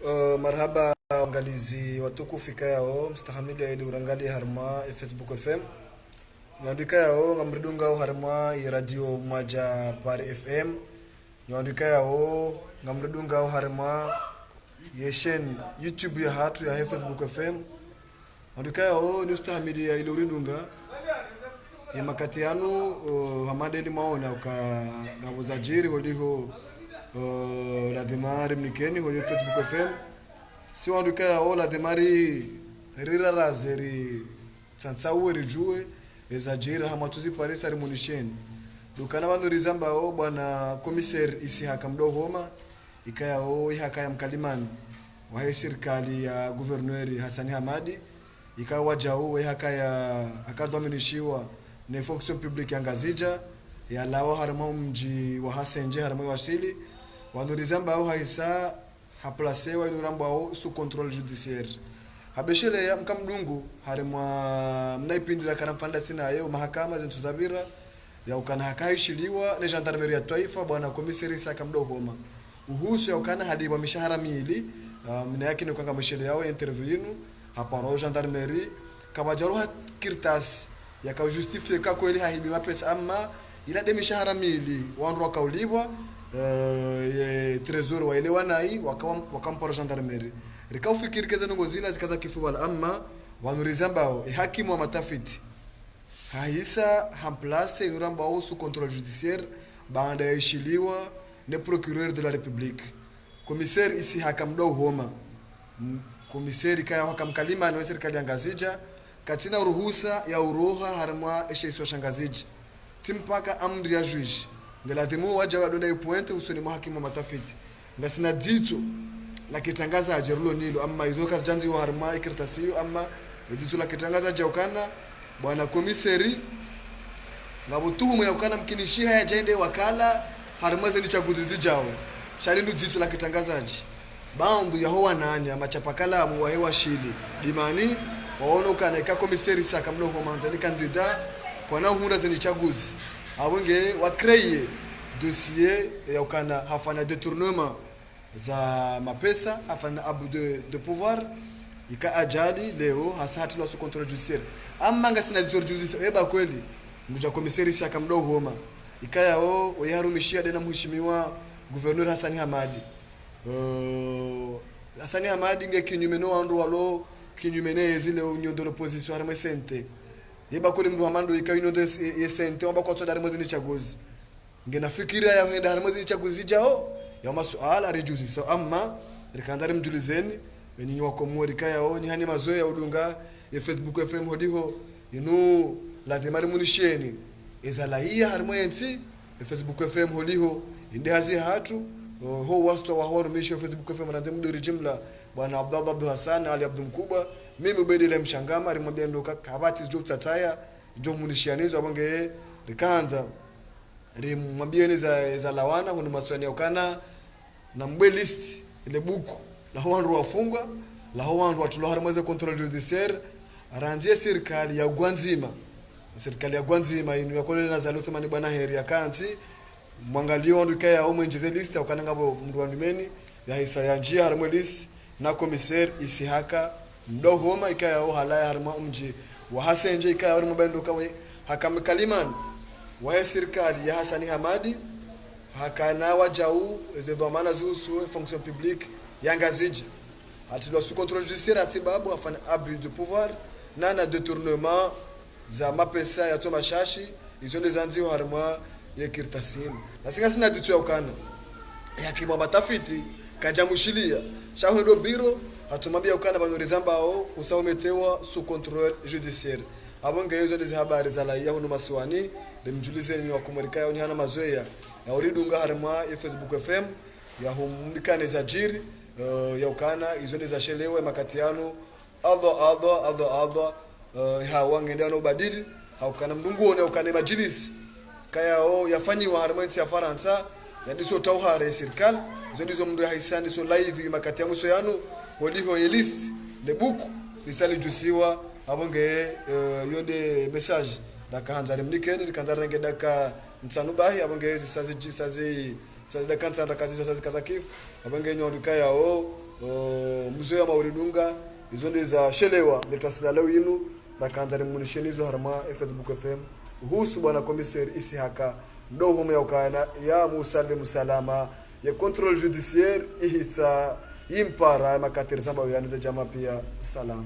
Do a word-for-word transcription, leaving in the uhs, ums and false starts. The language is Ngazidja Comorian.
Eh, marahaba wangalizi watukufu ikayao mstahamili ili urangalie harumwa ye Facebook F M. Nyi wandru ikayao ngamridungao harumwa ye radio Mwadja Paris F M. Nyi wandru ikayao ngamridungao harumwa ye chaîne YouTube yahatru yahe Facebook F M. Wandru ikayao nyi ustahamili ya ili uridunga. Ye makati yanu, eh, hama ndeli mwaona uka ngapvo zadjiri holiho, eh, ladhima rimnikeni holiho Facebook F M. Si wandru ikayao ladhima ri, riraraze, ritsantsauwe, ridjuwe, ezadjiri hama tuziparisa rimunisheni. Ndo ukana pvanu rizambao bwana commissaire Isihaka Mdahoma, ikayao ihakaya mkalimani wahe sirikali ya gouverneur Hassani Hamadi, ikao wadjau wehakaya hakadhwaminishiwa ne fonction publique ya Ngazidja, yalawa harumwa mdji wa Hasendje harumwa Iwashili, pvanu rizambao hahisa haplasewa inu rambwao sous contrôle judiciaire. Habesheleya mkamdungu harumwa mna ipindi rakana mfanda sina yeo mahakama zintsu zapvira, ya ukana hakaishiliwa ne gendarmerie ya twaifa, bwana commissaire Isihaka Mdahoma. Uhusu ya ukana hadibwa mishahara mili, ah, mna yakini uka ngamwishiliyao interview inu, haparo gendarmerie, kapvadjaruha kartasi yaka justifier ka kweli hahibi mapesa, ama ila nde mishahara mili wandru wakaulipvwa, eh, ye trésor waelewa nayi, waka-, wakamparo gendarmerie. Rikaufikiri eka ze ndrongoo zila zika za kifu wala, ama pvanu rizambao, e hakimu wa matafiti hahisa hamplace inu rambwao sous contrôle judiciaire, baanda yaishiliwa ne procureur de la République. Commissaire Isihaka Mdahoma, m-, commissaire ikayao haka mkalimani we sirikali ya Ngazidja, katsina uruhusa ya uroha harumwa eshe isiwa sha Ngazidja. Tsi mpaka amri ya juge. Ngeladhimu wadja wadunde ipointe usoni mwa hakimu wa matafiti. Ngasina dzitso la kitrangazadji rilo nilo, ama izo kazidjandziwa harumwa ikartasi iyo, ama dzitso la kitrangazadji ya ukana bwana commissaire ngapvo tuhumu ya ukana mkinishiha yadjende wakala harumwa zeni tsaguzi zidjao. Sha linu dzitso la kitrangazadji. Baandhu yaho wananya machapa kalamu wahe Iwashili Dimani, waono ukana eka commissaire Isihaka Mdahoma ndzani candidat kwana uhundra zeni tsaguzi. Apvo nge wa créer dossier ya ukana hafanya détournement za mapesa, hafanya abus de, de pouvoir, ika ajali leo hasa hatilwa sous contrôle judiciaire. Ama ngasina dzitso ridjuzisa, eba kweli ngudja commissaire Isihaka Mdahoma, ikayao oye harumishia ndena mheshimiwa gouverneur Hassani Hamadi. Eh, Hassani Hamadi nge kinyume no wandru walo kinyume ne yezi leo union de l'opposition harumwa e C N T. Yeba kweli mndru wa mando ika union de ye C N T wamba kwatsoda harumwa zeni tsaguzi. Ngena fikira ya hwenda harumwa zeni tsaguzi zidjao, ya masuala ridjuzisa, ama rikandza rimdjulizeni, enyinyi wa Komori ikayao nyi hani mazoea ya udunga ye Facebook F M holiho, inu ladhima rimunisheni eza laiya harumwa yentsi, e Facebook F M holiho, inde hazi hatru, ho wastwa waho warumishi wa Facebook F M randzi mudiri jimla, bwana Abdallah Abdou Hassan, Ali Abdou Mkubwa, mimi Ubeidillah Mshangama, rimwambia ndo uka kapvatsi zidjo utsataya, zidjo munishianizo, apvo nge rikandza rimwambieni za, za lawana, hunu maswani ya ukana, na mbwe liste, ile buku, laho wandru wafungwa, laho wandru watulwa harumwa ze contrôle judiciaire, randzi ye sirikali ya Gwandzima. Sirikali ya Gwandzima, inu ya Colonel Azali Assoumani bwana heri ya kantsi, mwangalio wandru ikayao mwenjeze liste, ukana ngapvo mndru wa ndumeni, yahisa yandjia harumwa liste, na commissaire Isihaka Mdahoma ikayao halaya harumwa mdji wa Hasendje ikayao rimwambe ndo uka we haka mkalimani wahe sirikali ya Hassani Hamadi, hakana wadjau eze dhwamana zihusu e fonction publique ya Ngazidja. Hatilwa sous contrôle judiciaire hasibabu hafanya abus de pouvoir, na na détournement za mapesa ya tsoma shashi, izo nde zandziwa harumwa ye kartasi inu. Nasi ngasina dzitso ya ukana e hakimu wa matafiti kadja mushilia, sha hwendo biro, hatsumwambia ukana pvanu rizambao usa umetewa sous contrôle judiciaire. Apvo nge izo nde ze habari za laiya hunu masiwani, rimdjulizeni wa Komori ikayao nyi hana mazoea ya uridunga harumwa ye Facebook F M, ya humnikane zadjiri, eh, ya ukana izo nde zashelewa e makati yanu, Allah, Allah, Allah, Allah, eh, hawa ngende ano ubadili, ha ukana mndru nguone ukana e madjilisi kayao yafanyiwa harumwa entsi ya Farantsa, yandiso tauhare sirikali, izo ndizo mndru yahisa ndiso laidhi makati ya mwiso yanu, holiho ye liste, le buku, lisa lidjusiwa, apvo nge, eh, yo nde message rakahandza rimnikeni, rikandza renge daka ntsanu bahi, apvo nge zisa zi, zisa zi, zisa zi daka ntsanu raka zisa zisa zika za kifu, apvo nge nyo rikayao, O, mzo ya mauridunga, izo nde zashelewa, leta sila leo yinu, rakandza rimunisheni izo harumwa Facebook F M. Uhusu bwana commissaire Isihaka, ndo hume ya ukana, ya musalimu salama, ya contrôle judiciaire, ihisa, yimpara, ya makatiri zamba uyaniza jama pia, salam.